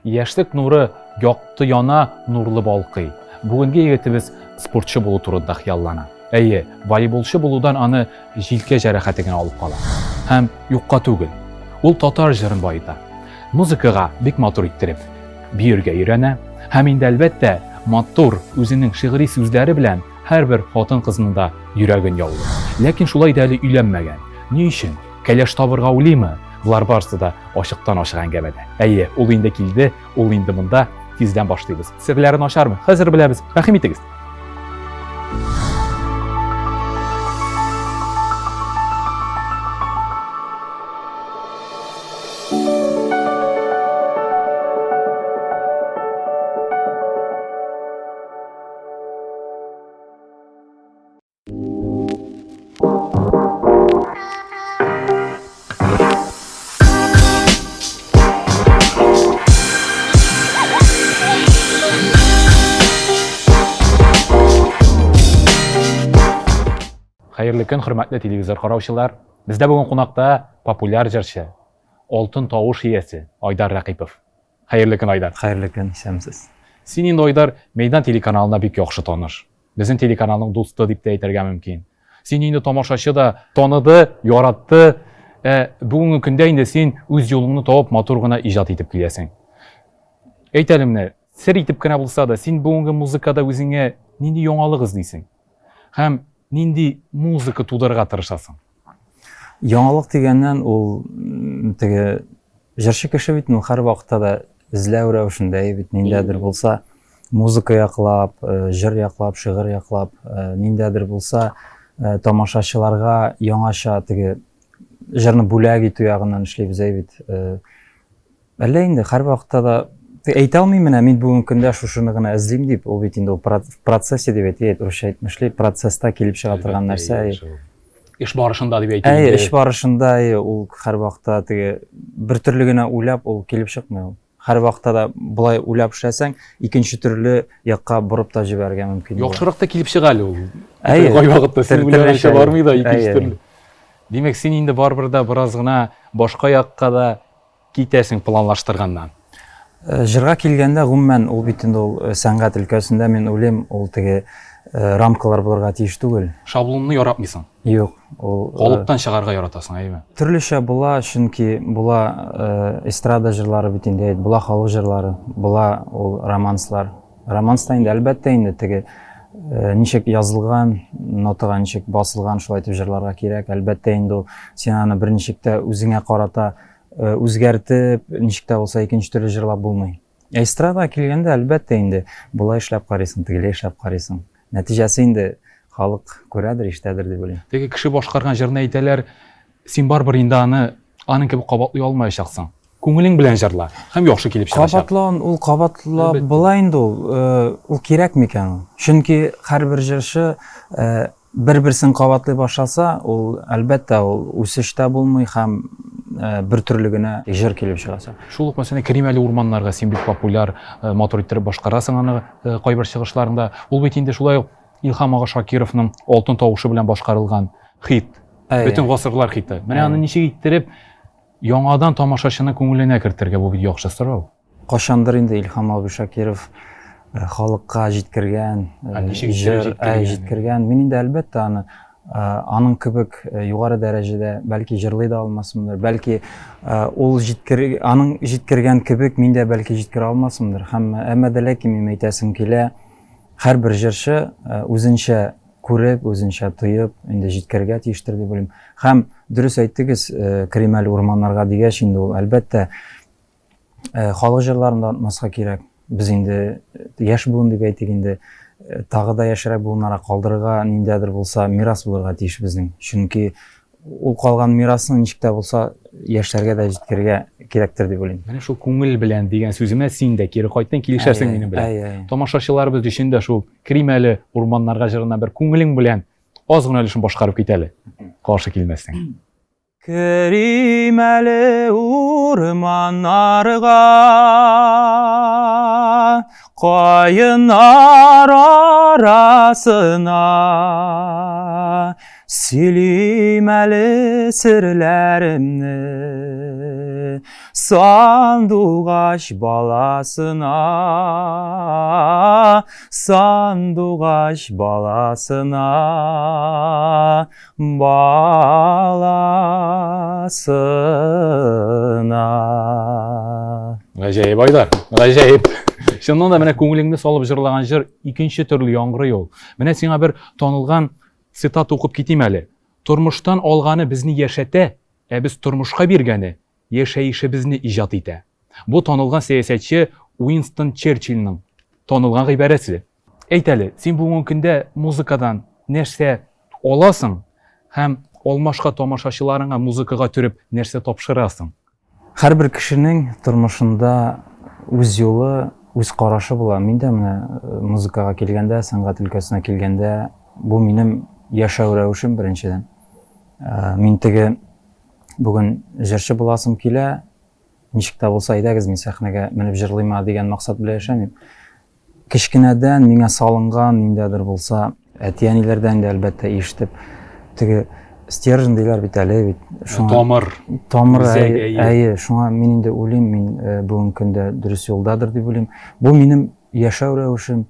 Яшьлек нуры якты яна, нурлы балкый. Бүгенге егетебез спортчы булу турында хыяллана. Әйе, волейболчы булудан аны җилкә җәрәхәте генә алып кала. Һәм юкка түгел. Ул татар җырын баета. Музыкага бик матур иттереп биергә өйрәнә. Һәм инде, әлбәттә, матур үзенең шигъри сүзләре белән һәрбер хатын-кызның да йөрәген яулый. Ләкин шулай да әле өйләнмәгән. Ни өчен? Кәләш табырга уйлыймы? Болар барысы да ачыктан-ачык әңгәмәдә. Әйе, ул инде килде, ул инде монда. Тиздән башлыйбыз. Серләрен ачармы? Хәзер беләбез. Рәхим итегез. Хәерле көн, хөрмәтле телевизор караучылар. Бездә бүген кунакта популяр җырчы, алтын тавыш иясе Айдар Рәкыйпов. Хәерле көн, Айдар. Хәерле көн, исәнмесез. Син инде, Айдар, Мәйдан телеканалына бик яхшы таныш. Безнең телеканалның дусты дип тә әйтергә мөмкин. Син инде тамашачы да таныды, яратты. Ә бүгенге көндә инде син үз юлыңны табып, матур гына иҗат итеп киләсең. Әйт әле менә, сер итеп кенә булса да, син бүгенге музыкада үзеңә нинди яңалык эзлисең? Һәм нинди музыка тудырырга тырышасың? Яңалык дигәннән ул теге җырчы кеше бит, ну һәрвакытта да эзләү рәвешендә бит, ниндәдер булса музыка яклап, э, җыр яклап, шигырь яклап, э, ниндәдер булса э, тамашачыларга яңача теге җырны бүләк итү ягыннан эшлибез әй бит. Әллә инде һәрвакытта да әйтә алмыйм менә мин бүгенге көндә шушыны гына эзлим дип, ул бит инде ул в процессе дип әйтик, русча әйтмешли, процесста килеп чыга торган нәрсә. Эш барышында дип әйтик. Әйе, эш барышында ул һәрвакытта теге бер төрле генә уйлап ул килеп чыкмый ул. Һәрвакытта да болай уйлап эшләсәң, икенче төрле якка борып та җибәрергә мөмкин. Яхшырак та килеп чыга әле ул. Әйе. Кайвакытта син уйлаганча бармый да икенче төрле. Димәк, син инде барыбер дә бераз гына башка якка да китәсең планлаштырганнан. Э, җырга килгәндә, гомумән, ул бит инде ул э, сәнгать өлкәсендә, мин уйлыйм, ул теге э, рамкалар булырга тиеш түгел. Шаблонны яратмыйсың. Юк, ул калыптан чыгарга яратасың, әйеме? Төрлечә була, чөнки була эстрада җырлары бит инде, була халык җырлары, була ул романслар. Романста инде әлбәттә инде теге ничек язылган, нотага ничек басылган, шулай итеп җырларга кирәк. Әлбәттә инде ул син аны берничек тә үзеңә карата үзгәртеп, ничек тә булса икенче төрле җырлап булмый. Ә эстрадага килгәндә, әлбәттә инде, болай эшләп карыйсың, тегеләй эшләп карыйсың. Нәтиҗәсе инде халык күрәдер, ишетәдер дип уйлыйм. Теге кеше башкарган җырны әйтәләр, син барыбер инде аны аның кебек кабатлый алмаячаксың. Күңелең белән җырла һәм яхшы килеп чыгачак. Кабатлавын ул кабатлап була инде ул, ул кирәк микән ул? Чөнки һәрбер җырчы бер-берсен кабатлый башласа, ул, әлбәттә, ул үсеш тә булмый һәм бер төрле генә җыр килеп чыгачак. Шул ук мәсәлән, Керим әле урманнарга, син бик популяр, матур иттереп башкарасың аны кайбер чыгышларыңда. Ул бит инде шулай ук Илһам ага Шакировның алтын тавышы белән башкарылган хит. Бөтен гасырлар хиты. Менә аны ничек иттереп яңадан тамашачының күңеленә кертергә, бу бит яхшы сорау. Кайчандыр инде Илһам абый Шакиров э, халыкка җиткергән, э, җыр э, җиткергән. Мин инде әлбәттә аны аның кебек югары дәрәҗәдә бәлки җырлый да алмасымдыр, бәлки ул җиткер аның җиткергән кебек мин дә бәлки җиткерә алмасымдыр. Һәм әмма дә ләкин мин әйтәсем килә, һәрбер җырчы үзенчә күреп, үзенчә тоеп, инде җиткерергә тиештер дип уйлыйм. Һәм дөрес әйттегез, Керим әле урманнарга дигәч, инде ул әлбәттә Э, халык җырларын да онытмаска кирәк. Без инде э, яшь буын дип әйтик инде, э, тагы да яшьрәк буыннарга калдырырга ниндәдер булса мирас булырга тиеш безнең. Чөнки ул калган мирасны ничек тә булса яшьләргә дә җиткерергә кирәктер дип уйлыйм. Менә шул күңел белән дигән сүземә син дә кире кайттың, килешәсең минем белән. Тамашачыларыбыз өчен дә шул Керим әле урманнарга җырына бер күңелең белән аз гына өлешен башкарып кит әле. Каршы килмәссең. Керим әле урманнарга, Каеннар арасына, Сөйлим әле серләремне. Сандугач баласына, сандугач баласына, баласына. Гаҗәеп, Айдар, гаҗәеп. Чыннан да менә күңелеңне салып җырлаган җыр икенче төрле яңгырый ул. Менә сиңа бер танылган цитата укып китим әле. Тормыштан алганы безне яшәтә, ә без тормышка биргәне яшәешебезне иҗат итә. Бу танылган сәясәтче Уинстон Черчилльның танылган гыйбарәсе. Әйт әле, син бүгенге көндә музыкадан нәрсә аласың һәм алмашка тамашачыларыңа музыкага төреп нәрсә тапшырасың? Һәрбер кешенең тормышында үз юлы, үз карашы була. Мин дә менә э, музыкага килгәндә, сәнгать өлкәсенә килгәндә, бу минем яшәү рәвешем беренчедән. Э, мин теге бүген җырчы буласым килә, ничек тә булса әйдәгез мин сәхнәгә менеп җырлыйм дигән максат белән яшәмим. Кечкенәдән миңа салынган ниндәдер булса, әти-әниләрдән дә әлбәттә ишетеп, теге стержень диләр бит әле бит. Шуңа, тамыр. Тамыр, әйе, әйе, шуңа мин инде уйлыйм, мин э, бүгенге көндә дөрес юлдадыр дип уйлыйм. Бу минем яшәү рәвешем.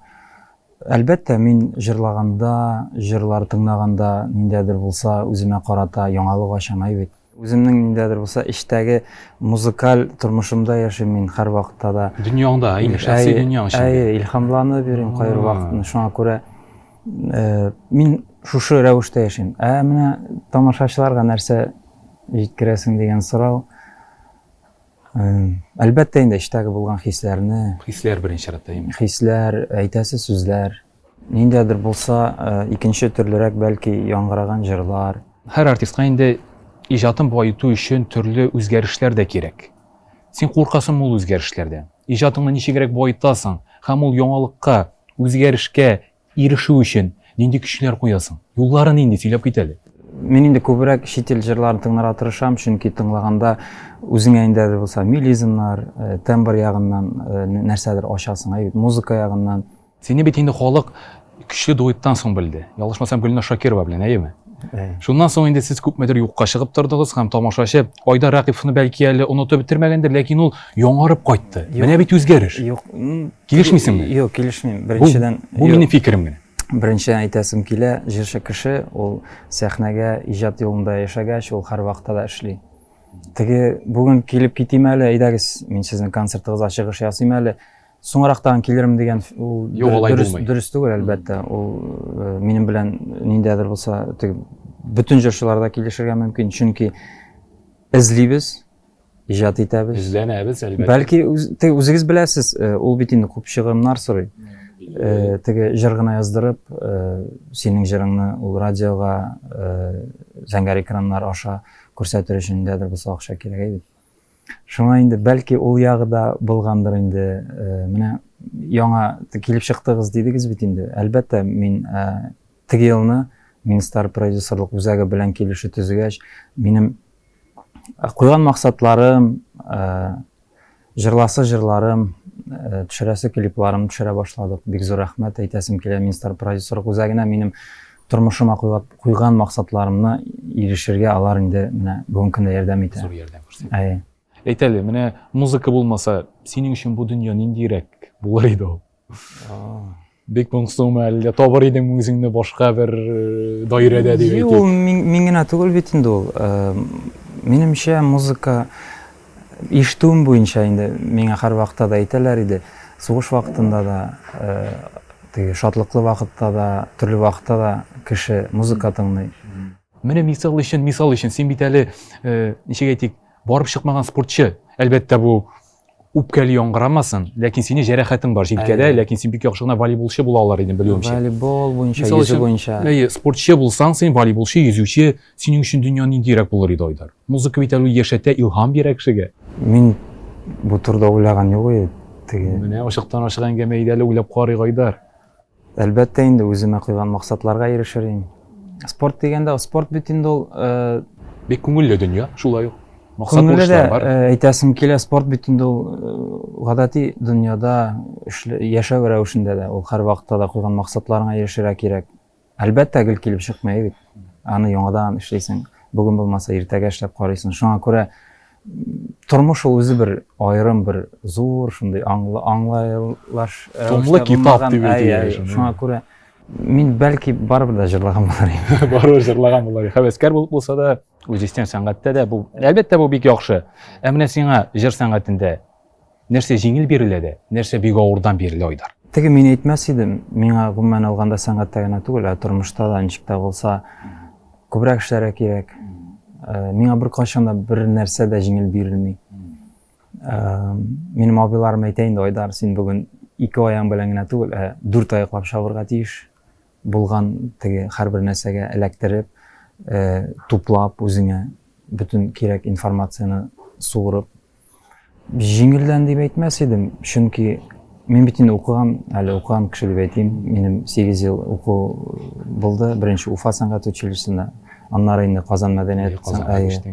Әлбәттә, мин җырлаганда, җырлар тыңлаганда ниндәдер булса үземә карата яңалык ачам, әй бит. Үземнең ниндәдер булса эчтәге музыкаль тормышымда яшим мин һәрвакытта да. Дөньяңда, инде шәхси дөньяң эчендә. Әйе, илһамланып йөрим кайбер вакытны. Шуңа күрә э, мин шушы рәвештә яшим. Ә менә тамашачыларга нәрсә җиткерәсең дигән сорау. Э, әлбәттә инде эчтәге булган хисләрне. Хисләр беренче чиратта инде. Хисләр, әйтәсе сүзләр. Ниндәдер булса, э, икенче төрлерәк бәлки яңгыраган җырлар. Һәр артистка инде иҗатын баету өчен төрле үзгәрешләр дә кирәк. Син куркасыңмы ул үзгәрешләрдән? Иҗатыңны ничегрәк баетасың һәм ул яңалыкка, үзгәрешкә ирешү өчен нинди көчләр куясың? Юллары нинди? Сөйләп кит әле. Мин инде күбрәк чит ил җырларын тыңларга тырышам, чөнки тыңлаганда үзеңә инде булса мелизмнар, э, тембр ягыннан э, нәрсәдер ачасың, әйе бит, музыка ягыннан. Сине бит инде халык көчле дуэттан соң белде. Ялгышмасам, Гөлназ Шакирова белән, әйеме? Шуннан соң инде сез күпмедер юкка чыгып тордыгыз һәм тамашачы Айдар Рәкыйповны бәлки әле онытып бетермәгәндер, ләкин ул яңарып кайтты. Менә бит үзгәреш. Юк. Килешмисеңме? Юк, килешмим. Беренчедән, бу минем фикерем генә. Беренчедән әйтәсем килә, җырчы кеше ул сәхнәгә иҗат юлында яшәгәч, ул һәрвакытта да эшли. Теге бүген килеп китим әле, әйдәгез, мин сезнең концертыгызга чыгыш ясыйм әле. Соңрак тагын килермен дигән ул Юк, алай дөрес, булмый. дөрес түгел, әлбәттә. Ул э, минем белән ниндәдер булса, теге бөтен җырчылар да килешергә мөмкин, чөнки эзлибез, иҗат итәбез. Эзләнәбез, әлбәттә. Бәлки үз, теге үзегез беләсез, э, ул бит инде күп чыгымнар сорый. Э, теге җыр гына яздырып, э, синең җырыңны ул радиога, э, зәңгәр экраннар аша күрсәтер өчен ниндәдер булса акча кирәк әй бит. Шуңа инде бәлки ул ягы да булгандыр инде. Э, менә яңа килеп чыктыгыз дидегез бит инде. Әлбәттә, мин э, теге елны Минстар продюсерлык үзәге белән килешү төзегәч, минем э, куйган максатларым, җырласы җырларым, төшерәсе клипларым төшерә башладык. Бик зур рәхмәт әйтәсем килә Минстар продюсерлык үзәгенә. Минем тормышыма куйган максатларымны ирешергә алар инде менә бүгенге көндә ярдәм итә. Зур ярдәм күрсәтә. Әйе. Әйт әле, менә музыка булмаса, синең өчен бу дөнья ниндирәк булыр иде ул? Бик моңсуңмы әллә табыр идең үзеңне башка бер э, даирәдә дип әйтик? Ул мин, мин генә түгел бит инде ул. Э, минемчә, музыка ишетүем буенча инде миңа һәрвакытта да әйтәләр иде. Сугыш вакытында да э, Теге шатлыклы вакытта да, төрле вакытта да кеше музыка тыңлый. Менә мисал өчен, мисал өчен, син бит әле, э, ничек әйтик, барып чыкмаган спортчы. Әлбәттә, бу үпкәле яңгырамасын, ләкин синең җәрәхәтең бар җилкәдә, ләкин син бик яхшы гына волейболчы була алар идең, белүемчә. Волейбол буенча, йөзү буенча. Әйе, спортчы булсаң син, волейболчы, йөзүче, синең өчен дөнья ниндирәк булыр иде, Айдар? Музыка бит әле яшәтә, илһам бирә кешегә. Мин бу турыда уйлаган юк иде. Теге. Менә ачыктан ачык әңгәмә иде әле, уйлап карыйк, Айдар. Әлбәттә инде үземә куйган максатларга ирешер идем. Спорт дигәндә, спорт бит инде ул э, бик күңелле дөнья, шулай ук. Максат бурычлар бар. Э, әйтәсем килә, спорт бит инде ул э, гадәти дөньяда яшәү рәвешендә дә ул һәрвакытта да куйган максатларыңа ирешергә кирәк. Әлбәттә, гел килеп чыкмый бит. Аны яңадан эшлисең. Бүген булмаса, иртәгә эшләп карыйсың. Шуңа күрә Тормыш ул үзе бер аерым бер зур шундый аңлайлаш Томлы китап дип әйтелә. Шуңа күрә мин бәлки барыбер дә җырлаган булыр идем. Барыбер җырлаган булыр идем. Һәвәскәр булып булса да, үзешчән сәнгатьтә дә бу, әлбәттә, бу бик яхшы. Ә менә сиңа җыр сәнгатендә нәрсә җиңел бирелә дә, нәрсә бик авырдан бирелә, Айдар? Теге мин әйтмәс идем, миңа гомумән алганда сәнгатьтә генә түгел, ә тормышта да ничек тә булса күбрәк эшләргә кирәк. Э, миңа беркайчан да бер нәрсә дә җиңел бирелми. Э, минем абыйларым әйтә инде, Айдар, син бүген ике аяң белән генә түгел, ә дүрт аяклап чабырга тиеш булган теге һәрбер нәрсәгә эләктереп, э, туплап үзеңә бөтен кирәк информацияне суырып. Җиңелдән дип әйтмәс идем, чөнки мин бит инде укыган, әле укыган кеше дип әйтим. Минем 8 ел уку булды. Беренче Уфа сәнгать училищесында, аннары инде Казан мәдәният сәнгать.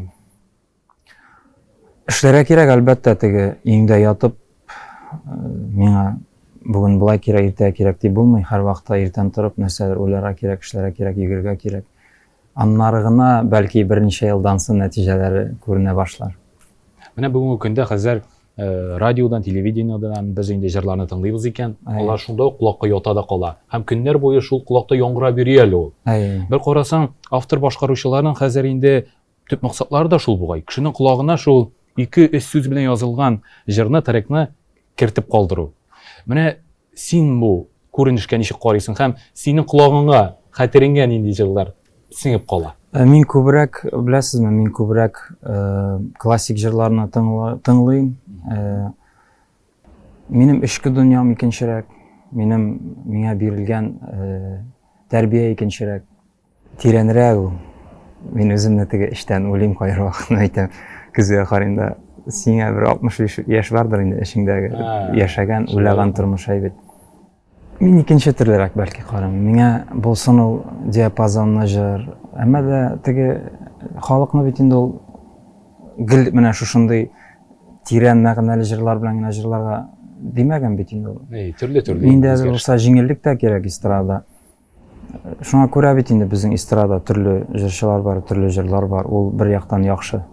Эшләргә кирәк, әлбәттә, теге өеңдә ятып, миңа бүген болай кирәк, иртәгә кирәк дип булмый. Һәрвакытта иртән торып нәрсәдер уйларга кирәк, эшләргә кирәк, йөгерергә кирәк. Аннары гына, бәлки, берничә елдан соң нәтиҗәләре күренә башлар. Менә бүгенге көндә хәзер э, радиодан, телевидениедән без инде җырларны тыңлыйбыз икән, алар шунда ук колакка ята да кала. Һәм көннәр буе шул колакта яңгырап йөри әле ул. Бер карасаң, автор башкаручыларның хәзер инде төп максатлары да шул бугай. Кешенең колагына шул ике-өч сүз белән язылган җырны, трекны кертеп калдыру. Менә син бу күренешкә ничек карыйсың һәм синең колагыңа, хәтереңә нинди җырлар сеңеп кала? Э, мин күбрәк, беләсезме, мин күбрәк э, классик җырларны тыңлыйм. Э, минем эчке дөньям икенчерәк, минем миңа бирелгән э, тәрбия икенчерәк. Тирәнрәк ул. Мин үземне теге эчтән уйлыйм кайбер вакытны әйтәм. Көзгә карыйм да, сиңа бер 65 яшь бардыр инде эчеңдәге яшәгән, уйлаган тормыш әйбәт. Мин икенче төрлерәк бәлки карыйм. Миңа булсын ул диапазонлы җыр. Әмма дә теге халыкны бит инде ул гел менә шушындый тирән мәгънәле җырлар белән генә җырларга димәгән бит инде ул. Әй, төрле-төрле. Ниндидер булса җиңеллек тә кирәк эстрада. Шуңа күрә бит инде безнең эстрада төрле җырчылар бар, төрле җырлар бар. Ул бер яктан яхшы.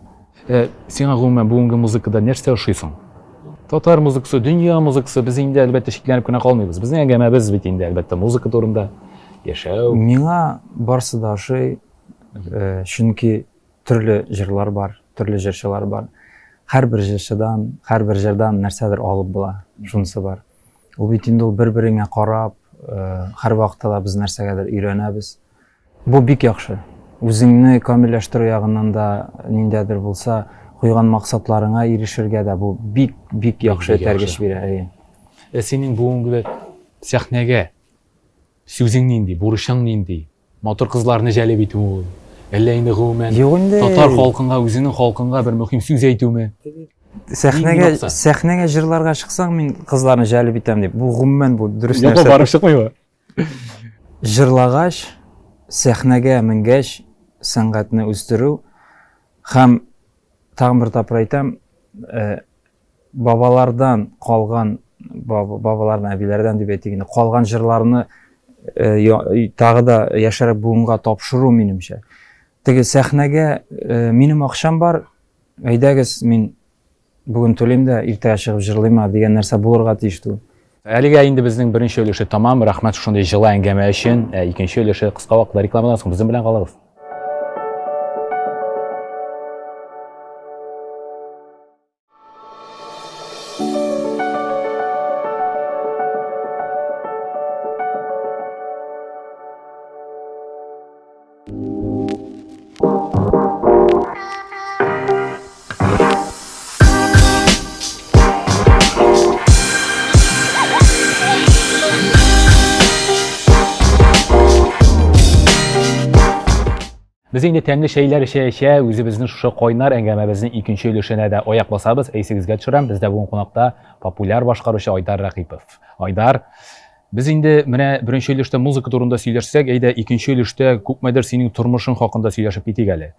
Э, сиңа гомумән бүгенге музыкада нәрсә ошый соң? Татар музыкасы, дөнья музыкасы, без инде әлбәттә шикләнеп кенә калмыйбыз. Безнең әңгәмәбез бит инде әлбәттә музыка турында, яшәү. Миңа барсы да ошый, э, чөнки төрле җырлар бар, төрле җырчылар бар. Һәрбер җырчыдан, һәрбер җырдан нәрсәдер алып була. Шунысы бар. Ул бит инде ул бер-береңә карап, э, һәрвакытта да без нәрсәгәдер өйрәнәбез. Бу бик яхшы. Үзеңне камилләштерү ягыннан да ниндәдер булса, куйган максатларыңа ирешергә дә бу бик бик яхшы этәргеч бирә. Әйе. Ә синең бүгенге сәхнәгә сүзең нинди, бурычың нинди? Матур кызларны җәлеп итү ул. Әллә инде гомумән Юк инде. татар халкынга, үзенең халкынга бер мөһим сүз әйтүме? Сәхнәгә сәхнәгә җырларга чыксаң, мин кызларны җәлеп итәм дип. Бу гомумән бу дөрес нәрсә. Юк, барып чыкмыймы? Җырлагач, сәхнәгә менгәч, сәнгатьне үстерү һәм тагын бер тапкыр әйтәм, э, бабалардан калган бабалардан әбиләрдән дип әйтик инде калган җырларны э, тагы да яшәрәк буынга тапшыру минемчә теге сәхнәгә э, минем акчам бар әйдәгез мин бүген түлим дә иртәгә чыгып җырлыйм дигән нәрсә булырга тиеш түгел. Әлегә инде безнең беренче өлеше тамам. Рәхмәт шушындый җылы әңгәмә өчен. Ә икенче өлеше кыска вакытлы рекламадан соң безнең белән калыгыз. Без инде тәмле чәйләр эчә-эчә үзебезнең шушы кайнар әңгәмәбезнең икенче өлешенә дә аяк басабыз. Исегезгә төшерәм, бездә бүген кунакта популяр башкаручы Айдар Рәкыйпов. Айдар, без инде менә беренче өлештә музыка турында сөйләшсәк, әйдә икенче өлештә күпмедер синең тормышың хакында сөйләшеп китик әле.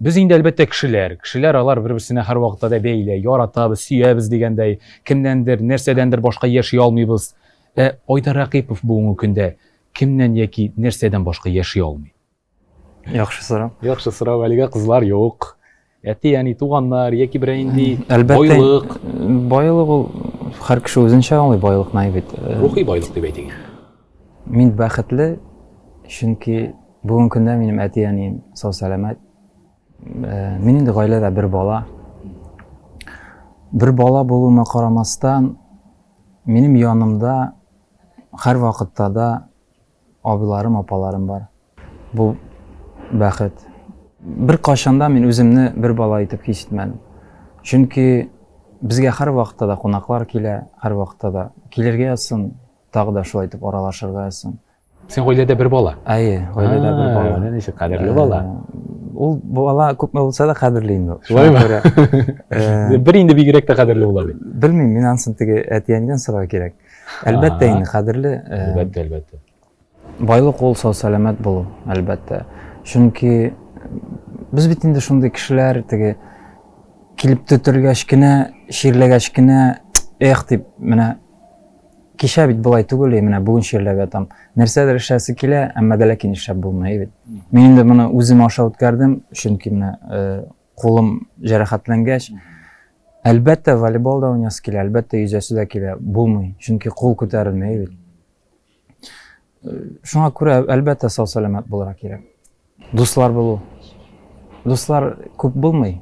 Без инде әлбәттә кешеләр. Кешеләр алар бер-берсенә һәрвакытта да бәйле, яратабыз, сөябез дигәндәй, кемнәндер, нәрсәдәндер башка яши алмыйбыз. Ә Айдар Рәкыйпов бүгенге көндә кемнән яки нәрсәдән башка яши алмый? Яхшы сорау. Яхшы сорау, әлегә кызлар юк. Әти, әни, туганнар яки берәр нинди байлык. Байлык ул һәр кеше үзенчә аңлый байлыкны бит. Рухи байлык дип әйтик. Мин бәхетле, чөнки бүгенге көндә минем әти-әнием сау-сәламәт. Мин инде гаиләдә бер бала. Бер бала булуыма карамастан, минем янымда һәрвакытта да абыйларым, апаларым бар. Бу бәхет. Бер кашанда мин үземне бер бала итеп хис итмәдем. Чөнки безгә һәр вакытта да кунаклар килә, һәр вакытта да килергә язсын, тагы да шулай итеп аралашырга язсын. Син гаиләдә бер бала? Әйе, гаиләдә бер бала. Менә ничек кадерле бала. Ул бала күпме булса да кадерле инде. Шулаймы? Бер инде бигрәк тә кадерле була бит. Белмим, мин анысын теге әти-әнидән сорарга кирәк. Әлбәттә инде кадерле. Әлбәттә, әлбәттә. Байлык ул сау сәламәт булу, әлбәттә. Чөнки без бит инде шундый кешеләр, теге килеп төтергәч кенә, чирләгәч кенә, эх дип, менә кичә бит болай түгел, менә бүген чирләп ятам. Нәрсәдер эшләсе килә, әмма дә ләкин эшләп булмый бит. Мин инде моны үзем аша үткәрдем, чөнки менә кулым җәрәхәтләнгәч, әлбәттә, волейбол да уйнасы килә, әлбәттә, йөзәсе дә килә, булмый, чөнки кул күтәрелми бит. Шуңа күрә, әлбәттә, сау-сәламәт булырга кирәк. Дуслар булу. Дуслар күп булмый,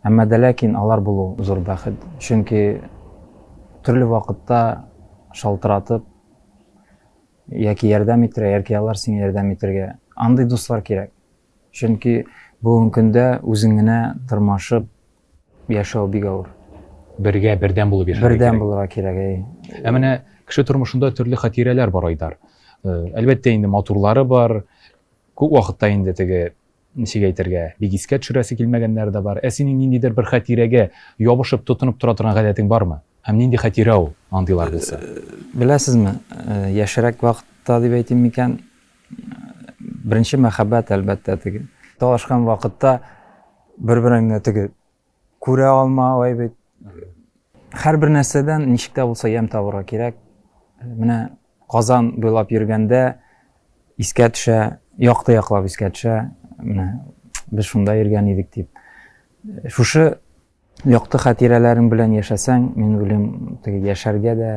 әмма дә ләкин алар булу зур бәхет. Чөнки төрле вакытта шалтыратып, яки ярдәм итергә, яки алар сиңа ярдәм итергә. Андый дуслар кирәк. Чөнки бүгенге көндә үзең генә тырмашып яшәү бик авыр. Бергә, бердәм булып яшәргә кирәк. Бердәм булырга кирәк, әй. Ә менә кеше тормышында төрле хатирәләр бар, Айдар. Әлбәттә инде матурлары бар. Күп вакытта инде теге ничек әйтергә, бик искә төшерәсе килмәгәннәре дә бар. Ә синең ниндидер бер хатирәгә ябышып, тотынып тора торган гадәтең бармы? Һәм нинди хатирә ул, андыйлар булса? Беләсезме, яшьрәк вакытта дип әйтим микән, Беренче мәхәббәт, әлбәттә, теге. Талашкан вакытта бер-береңне теге күрә алмау, әй бит. Һәрбер нәрсәдән ничек тә булса ямь табырга кирәк. Менә Казан буйлап йөргәндә искә төшә, якты яклап искә төшә. Менә без шунда йөргән идек дип. Шушы Якты хатирәләрең белән яшәсәң, мин уйлыйм, теге яшәргә дә,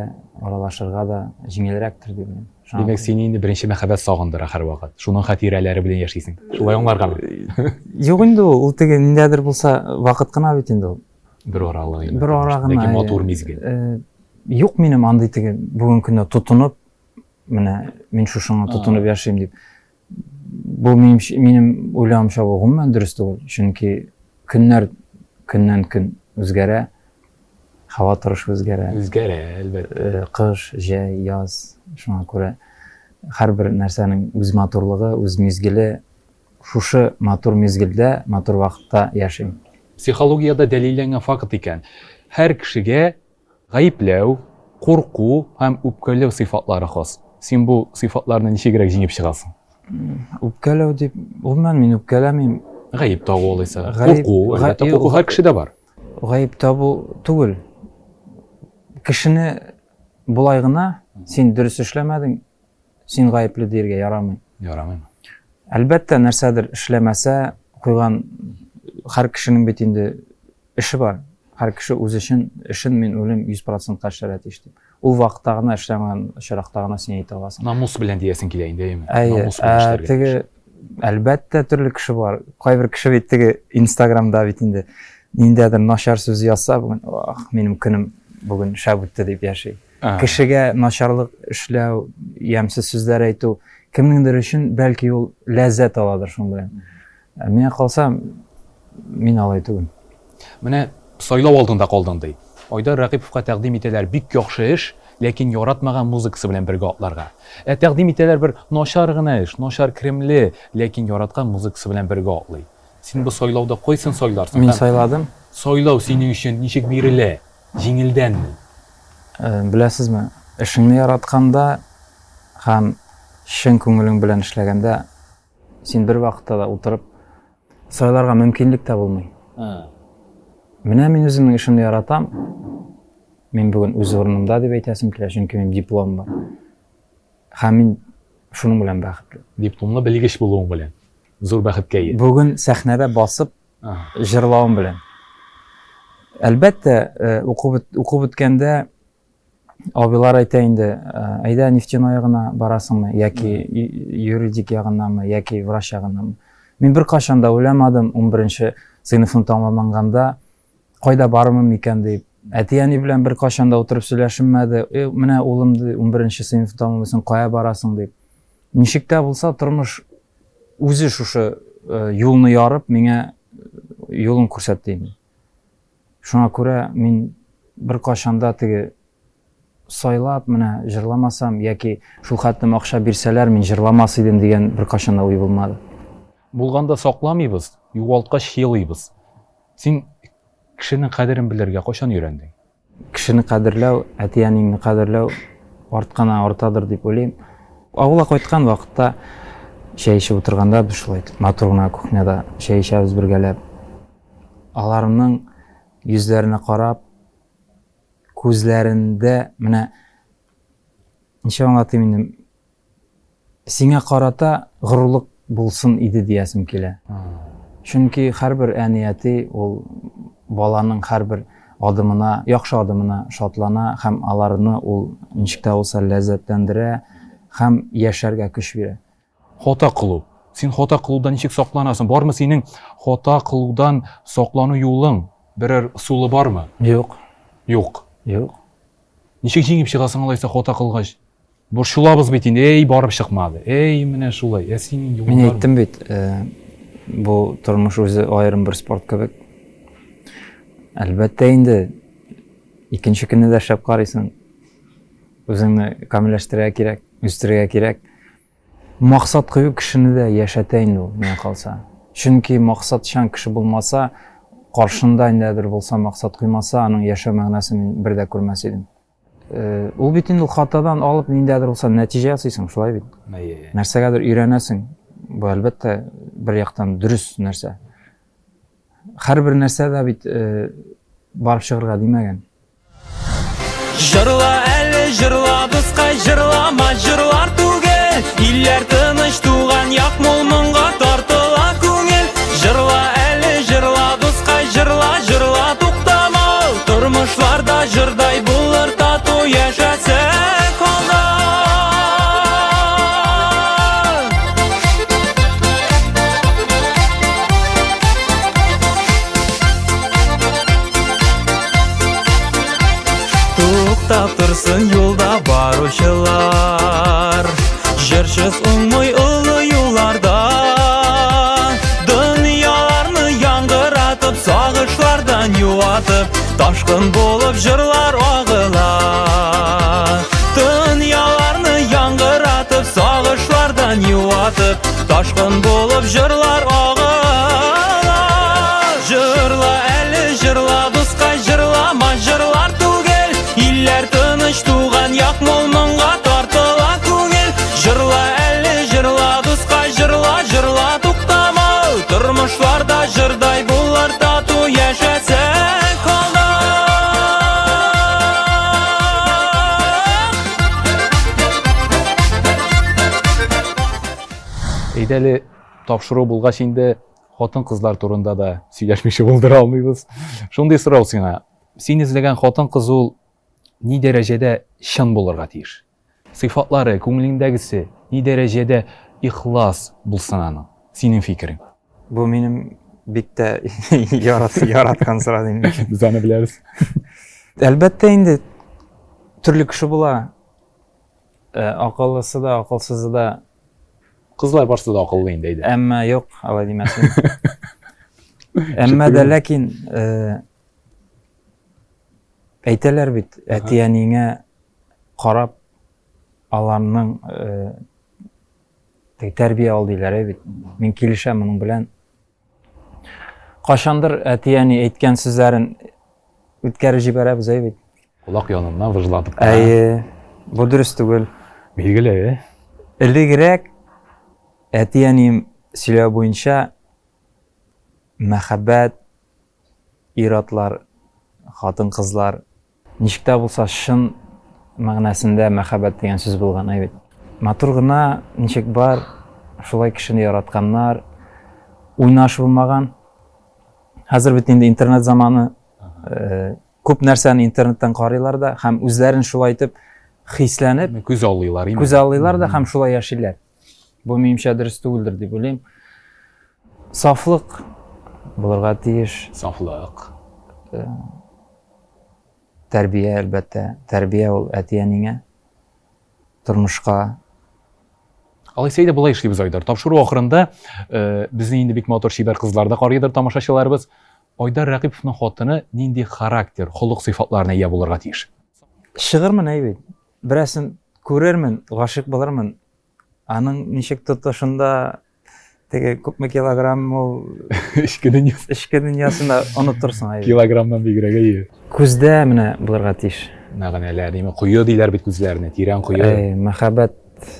аралашырга да җиңелрәктер дип уйлыйм. Димәк, сине инде беренче мәхәббәт сагындыра һәрвакыт. Шуның хатирәләре белән яшисең. Шулай аңларгамы? Юк инде ул, ул теге ниндәдер булса вакыт кына бит инде ул. Бер аралы инде. Бер ара гына. Ләкин матур мизгел. Э, юк минем андый теге бүгенге көндә тотынып, менә мин шушыңа тотынып яшим дип. Бу минем, минем уйлавымча бу гомумән дөрес түгел. Чөнки көннәр көннән көн үзгәрә, һава торышы үзгәрә. Үзгәрә, әлбәттә. Э, кыш, җәй, яз. Шуңа күрә һәрбер нәрсәнең үз матурлыгы, үз мизгеле. Шушы матур мизгелдә, матур вакытта яшим. Психологиядә дәлилләнгән факт икән. Һәр кешегә Гаепләү, курку һәм үпкәләү сыйфатлары хас. Син бу сыйфатларны ничегрәк җиңеп чыгасың? Үпкәләү дип, гомумән, мин үпкәләмим. Гаеп табу алайса. Курку, әлбәттә, курку һәр кешедә бар. Гаеп табу түгел. Кешене болай гына, син дөрес эшләмәдең, син гаепле диергә ярамый. Ярамыймы? Әлбәттә, нәрсәдер эшләмәсә, куйган һәр кешенең бит инде Эше бар. Һәр кеше үз эшен, эшен мин уйлыйм 100 процентка эшләргә тиеш дип. Ул вакытта гына эшләмәгән очракта гына син әйтә аласың. Намус белән диясең килә инде, әйеме? Әйе. Намус белән эшләргә Теге әлбәттә төрле кеше бар. Кайбер кеше бит теге Инстаграмда бит инде ниндәдер начар сүз язса бүген, ах, минем көнем бүген шәп үтте дип яши. Кешегә начарлык эшләү, ямьсез сүзләр әйтү кемнеңдер өчен бәлки ул ләззәт аладыр шуның белән. Ә миңа калса, мин алай түгел. Менә сайлау алдында калдың ди. Айдар Рәкыйповка тәкъдим итәләр бик яхшы эш, ләкин яратмаган музыкасы белән бергә атларга. Ә тәкъдим итәләр бер начар гына эш, начар керемле, ләкин яраткан музыкасы белән бергә атлый. Син бу сайлауда кайсын сайларсың? Мин сайладым. Сайлау синең өчен ничек бирелә? Җиңелдәнме? Э, беләсезме, эшеңне яратканда һәм чын күңелең белән эшләгәндә Син бер вакытта да утырып сайларга мөмкинлек тә булмый. Менә мин үземнең эшемне яратам. Мин бүген үз урынымда дип әйтәсем килә, чөнки минем диплом бар. Һәм мин шуның белән бәхетле. Дипломлы белгеч булуың белән зур бәхеткә ия. Бүген сәхнәдә басып. Җырлавым белән. Әлбәттә, э, укып укып беткәндә абыйлар әйтә инде, э, әйдә нефтяной ягына барасыңмы, яки юридик ягыннанмы, яки врач ягыннанмы. Мин беркайчан да уйламадым, 11 сыйныфны тәмамланганда кайда барырмын микән дип. Әти-әни белән беркайчан да утырып сөйләшенмәде. Э, менә улым, 11 сыйныфны тәмамлыйсың, кая барасың дип. Ничек тә булса тормыш үзе шушы э, юлны ярып, миңа юлын күрсәтте инде. Шуңа күрә мин беркайчан да теге сайлап, менә җырламасам яки шул хәтлем акча бирсәләр, мин җырламас идем дигән беркайчан да уй булмады. Булганда сакламыйбыз, югалткач елыйбыз. Син кешенең кадерен белергә кайчан өйрәндең? Кешене кадерләү, әти-әниңне кадерләү артканнан артадыр дип уйлыйм. Авылга кайткан вакытта чәй эчеп утырганда без шулай итеп матур гына кухняда чәй эчәбез бергәләп. Аларның йөзләренә карап, күзләрендә менә ничек аңлатыйм инде, Сиңа карата горурлык булсын иде диясем килә. Чөнки һәрбер әни-әти ул баланың һәрбер адымына, яхшы адымына шатлана һәм аларны ул ничек тә булса ләззәтләндерә һәм яшәргә көч бирә. Хата кылу. Син хата кылудан ничек сакланасың? Бармы синең хата кылудан саклану юлың? Берәр ысулы бармы? Юк. Юк. Юк. Ничек җиңеп чыгасың алайса хата кылгач? Борчылабыз бит инде, эй, барып чыкмады, эй, менә шулай, ә синең юлың Мин әйттем бит, э, бу тормыш үзе аерым бер спорт кебек. Әлбәттә инде, икенче көнне дә шәп карыйсың. Үзеңне камилләштерергә кирәк, үстерергә кирәк. Максат кую кешене дә яшәтә инде ул, миңа калса. Чөнки максатчан кеше булмаса, каршында ниндәдер булса максат куймаса, аның яшәү мәгънәсен мин бер дә күрмәс идем. Э, ул бит инде ул хатадан алып ниндәдер булса нәтиҗә ясыйсың, шулай бит? Әйе. Нәрсәгәдер өйрәнәсең. Бу әлбәттә бер яктан дөрес нәрсә. Һәрбер нәрсә дә бит э, барып чыгарга димәгән. Җырла әле, җырла, дускай, җырлама, җырлар түгел. Илләр тыныч, туган як мул моңга тартыла күңел. Җырла әле, җырла, дускай, җырла, җырла, туктама. Тормышларда җырдай булыр тату яшәсәк алда. Туктап торсын юлда баручылар Җырчыз уңмый олы юлларда Дөньяларны яңгыратып, сагышлардан юатып Ташкын булып җырлар агыла Дөньяларны яңгыратып, сагышлардан юатып Ташкын булып җырлар агыла Җырла әле җырла, дускай, җырлама, җырлар түгел Илләр тыныч, туган як мул моңга тартыла күңел Җырла әле җырла, дускай, җырла, җырла, туктама Тормышларда җырдай булыр тату яшәсәк алда Әйдә әле тапшыру булгач инде хатын-кызлар турында да сөйләшмичә булдыра алмыйбыз. Шундый сорау сиңа. Син эзләгән хатын-кыз ул ни дәрәҗәдә чын булырга тиеш? Сыйфатлары, күңелеңдәгесе ни дәрәҗәдә ихлас булсын аның? Синең фикерең. Бу минем бик тә ярат, яраткан сорау инде. Без аны беләбез. Әлбәттә инде төрле кеше була. Э, акыллысы да, акылсызы да. Кызлар барсы да акыллы инде, әйдә. Әмма юк, алай димәсен. Әмма дә ләкин э, әйтәләр бит, әти-әниңә карап аларның э, тәрбия ал диләр бит. Мин килешәм моның белән. Кайчандыр әти-әни әйткән сүзләрен үткәреп җибәрәбез, әй бит. Колак яныннан выжлатып. Әйе, бу дөрес түгел. Билгеле. Элегрәк әти-әнием сөйләү буенча мәхәббәт, ир-атлар, хатын-кызлар Ничек тә булса чын мәгънәсендә мәхәббәт дигән сүз булган, әй бит. Матур гына, ничек бар, шулай кешене яратканнар. Уйнаш булмаган. Хәзер бит инде интернет заманы, э, күп нәрсәне интернеттан карыйлар да һәм үзләрен шулай итеп хисләнеп күз аллыйлар күз аллыйлар да һәм шулай яшиләр. Бу минемчә дөрес түгелдер дип уйлыйм. Сафлык булырга тиеш. Сафлык. Э, тәрбия, әлбәттә. Тәрбия ул әти-әниңә, тормышка. Алайса әйдә болай эшлибез, Айдар. Тапшыру ахырында э, безне инде бик матур чибәр кызлар да карыйдыр тамашачыларыбыз. Айдар Рәкыйповның хатыны нинди характер, холык сыйфатларына ия булырга тиеш? Чыгырмын әй бит. Берәрсен күрермен, гашыйк булырмын. Аның ничек тотышында теге күпме килограмм ул эчке дөньясы. Эчке дөньясында онытырсың әй. Килограммнан бигрәк әйе. Күздә менә булырга тиеш. Мәгънәләр, димәк, кое диләр бит күзләрне, тирән кое. Әй, мәхәббәт,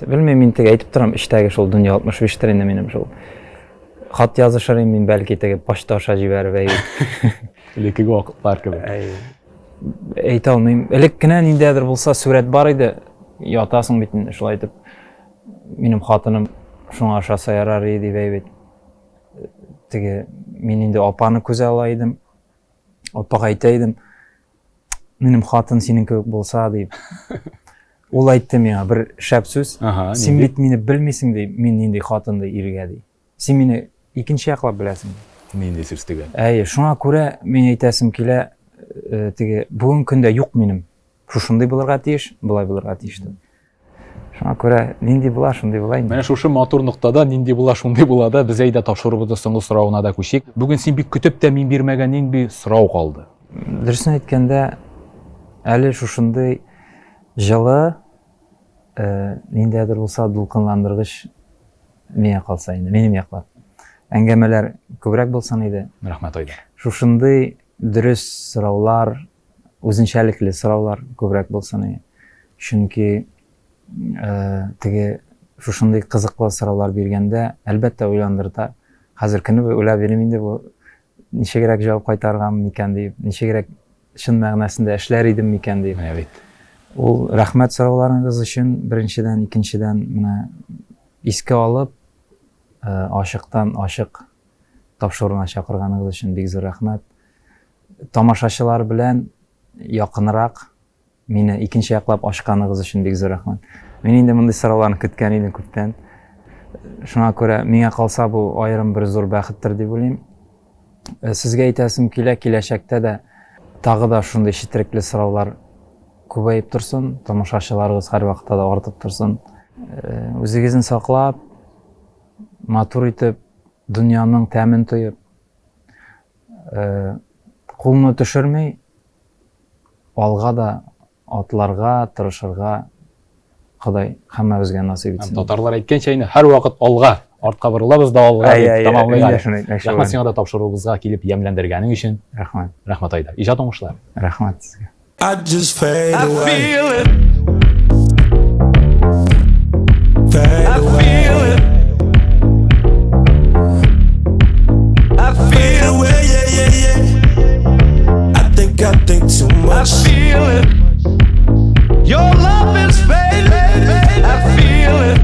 белмим, мин теге әйтеп торам, эчтәге шул дөнья 65 тер инде минем шул. Хат язышыр идем мин, бәлки теге почта аша җибәреп, әй. Элеккеге вакытлар кебек. Әй. Әйтә алмыйм. Элек кенә ниндәдер булса сурәт бар иде. Ятасың бит инде шулай итеп. Минем хатыным шуңа ошаса ярар иде дип әй бит. Теге мин инде апаны күзә ала идем. Апага әйтә идем. Минем хатын синең кебек булса дип. Ул әйтте миңа бер шәп сүз. Син бит мине белмисең ди, мин нинди хатын ди иргә ди. Син мине икенче яклап беләсең. Нинди сүз төгәл? Әйе, шуңа күрә мин әйтәсем килә, э, теге бүгенге көндә юк минем. Шушындый булырга тиеш, болай булырга тиеш дип. Шуңа күрә нинди була, шундый була инде. Менә шушы матур ноктада нинди була, шундый була да, без әйдә тапшыруыбызның соңгы соравына да күчик. Бүген син бик көтеп тә мин бирмәгән нинди сорау калды? Дөресен әйткәндә, әле шушындый җылы, э, ниндәдер булса дулкынландыргыч миңа калса инде, минем яклап. Әңгәмәләр күбрәк булсын иде. Рәхмәт, Айдар. Шушындый дөрес сораулар, үзенчәлекле сораулар күбрәк булсын иде. Чөнки э, теге шушындый кызыклы сораулар биргәндә, әлбәттә, уйландырта. Хәзер көне буе уйлап йөрим инде бу ничегрәк җавап кайтарган микән дип, ничегрәк чын мәгънәсендә эшләр идем микән дип. Менә бит. Ул рәхмәт сорауларыгыз өчен беренчедән, икенчедән менә искә алып, э, ачыктан ачык тапшыруына чакырганыгыз өчен бик зур рәхмәт. Тамашачылар белән якынрак Мине икенче яклап ачканыгыз өчен бик зур рәхмәт. Мин инде мондый сорауларны көткән идем күптән. Шуңа күрә миңа калса бу аерым бер зур бәхеттер дип уйлыйм. Э, сезгә әйтәсем килә, киләчәктә дә тагы да шундый четерекле сораулар күбәеп торсын, тамашачыларыгыз һәрвакытта да артып торсын. Э, үзегезне саклап, матур итеп, дөньяның тәмен тоеп, э, кулны төшерми, Алга да атларга тырышырга Ходай һәммәбезгә насыйп итсен. Татарлар әйткәнчә инде һәрвакыт алга, артка борылабыз да алга дип тәмамлыйк. Рәхмәт сиңа да тапшыруыбызга килеп ямьләндергәнең өчен. Рәхмәт. Рәхмәт, Айдар. Иҗат уңышлары. Рәхмәт сезгә. I just fade away. I feel it. Fade I away. feel it. I Fade feel it. away, yeah, yeah, yeah. I think I think too I much. feel it. Your love is fading. I feel it.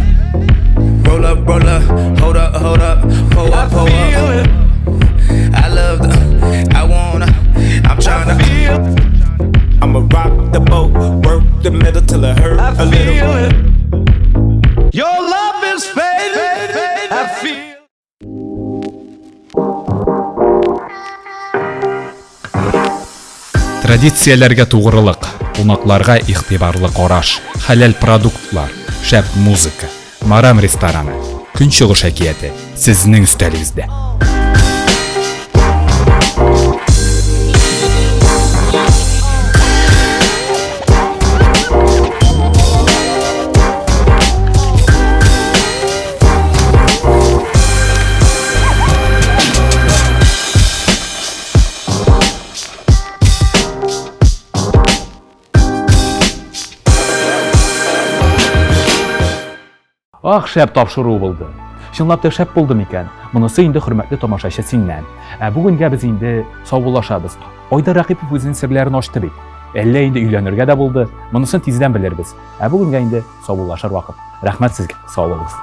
Roll up, roll up, hold up, hold up, pull I up, pull feel up. it. I love the, I wanna, I'm tryna. Feel. I'ma rock the boat, work the middle till it hurt I a little. feel it. Your love is fading. I feel. Традицияләргә тугрылык, кунакларга игътибарлы караш, хәләл продуктлар, шәп музыка, Марам рестораны, Көнчыгыш әкияте сезнең өстәлегездә. Ах, шәп тапшыру булды. Чынлап та шәп булды микән? Монысы инде хөрмәтле тамашачы синнән. Ә бүгенгә без инде саубуллашабыз. Айдар Рәкыйпов үзенең серләрен ачты бит. Әллә инде өйләнергә дә булды. Монысын тиздән белербез. Ә бүгенгә инде саубуллашыр вакыт. Рәхмәт сезгә. Сау булыгыз.